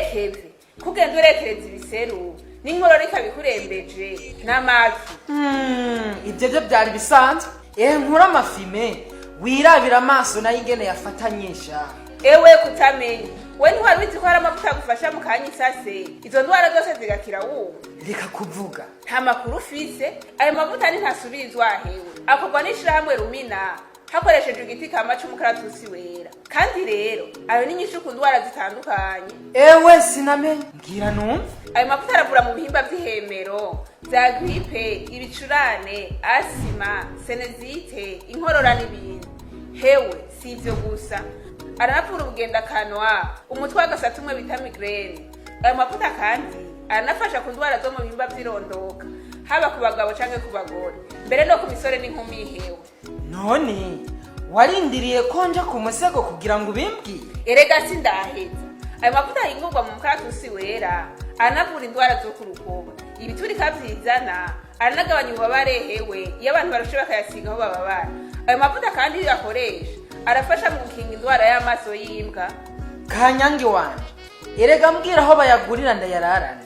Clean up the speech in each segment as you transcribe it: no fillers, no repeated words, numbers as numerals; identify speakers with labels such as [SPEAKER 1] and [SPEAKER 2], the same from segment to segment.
[SPEAKER 1] Mbekeve kugenda urekereza ibiseru n'inkorora ikabikurembeje n'amafi?
[SPEAKER 2] Ibyo byo byari bisanzwe. Ehe, nkura amafime, wirabira amaso nayo ingene yafatanyisha.
[SPEAKER 1] Ewe, kutamenya we, ntiwari uzi ko hari amavuta agufasha mu kanya isase izo ndwara zose zigakira wumva?
[SPEAKER 2] Reka kuvuga.
[SPEAKER 1] Nta makuru ufise. Ayo mavuta ni ntasubirizwa hewe, akorwa n'ishirahamwe Rumina hakoreshejwe igiti kama c'umukaratusi wera. Kandi rero ayo ni nyinshi ku ndwara zitandukanye.
[SPEAKER 2] Ewe, sinamenye, mbwira numve.
[SPEAKER 1] Ayo mavuta aravura mu bihimba vy'ihemero vya grippe, ibicurane, asima, sinusite, inkorora n'ibindi. Hewe, si ivyo gusa, aranavura ubugendakanwa, umutwe w'agasata umwe bita migraine. Ayo mavuta kandi aranafasha ku ndwara zo mu bihimba vy'irondoka, haba ku bagabo canke ku bagore, mbere no ku misore n'inkumi hewe.
[SPEAKER 2] None warindiriye ko nja ku musego kugira ngo ubimbwire?
[SPEAKER 1] Erega sindaheza. Ayo mavuta ahingurwa mu mukaratusi wera aranavura indwara zo ku rukoba, ibiturika vyizana, aranagabanya ububabare hewe, iyo abantu barushe bakayasiga aho bababara. Ayo mavuta kandi iyo uyakoresha arafasha mu gukinga indwara y'amaso y'imbwa.
[SPEAKER 2] Kanyange wanje, erega mbwira aho bayagurira ndayararane.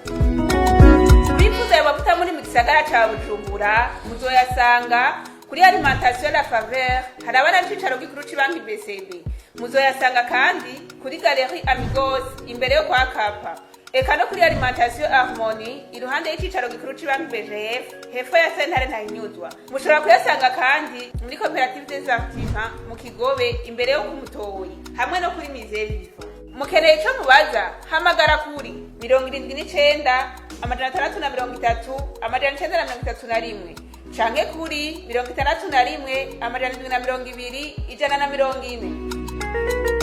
[SPEAKER 1] Bifuza ayo mavuta muri mu gisagara ca Bujumbura, muzoyasanga kuri Alimentation La Faveur, harabana n'icicaro gikuru c'Ibanki BCB. Muzoyasanga kandi kuri Galerie Amigos imbere yo kwa Kapa, eka no kuri Alimentation Harmonie iruhande y'icicaro gikuru c'Ibanki BGF, hepfo ya sentare Ntahinyuzwa. Mushobora kuyasanga kandi muri Coopérative des Artisans mu Kigobe, imbere yo kumutoyi, hamwe no kuri Musée Vivant. Mukeneye ico mubaza, hamagara kuri 79 630 931 canke kuri 61 720 140.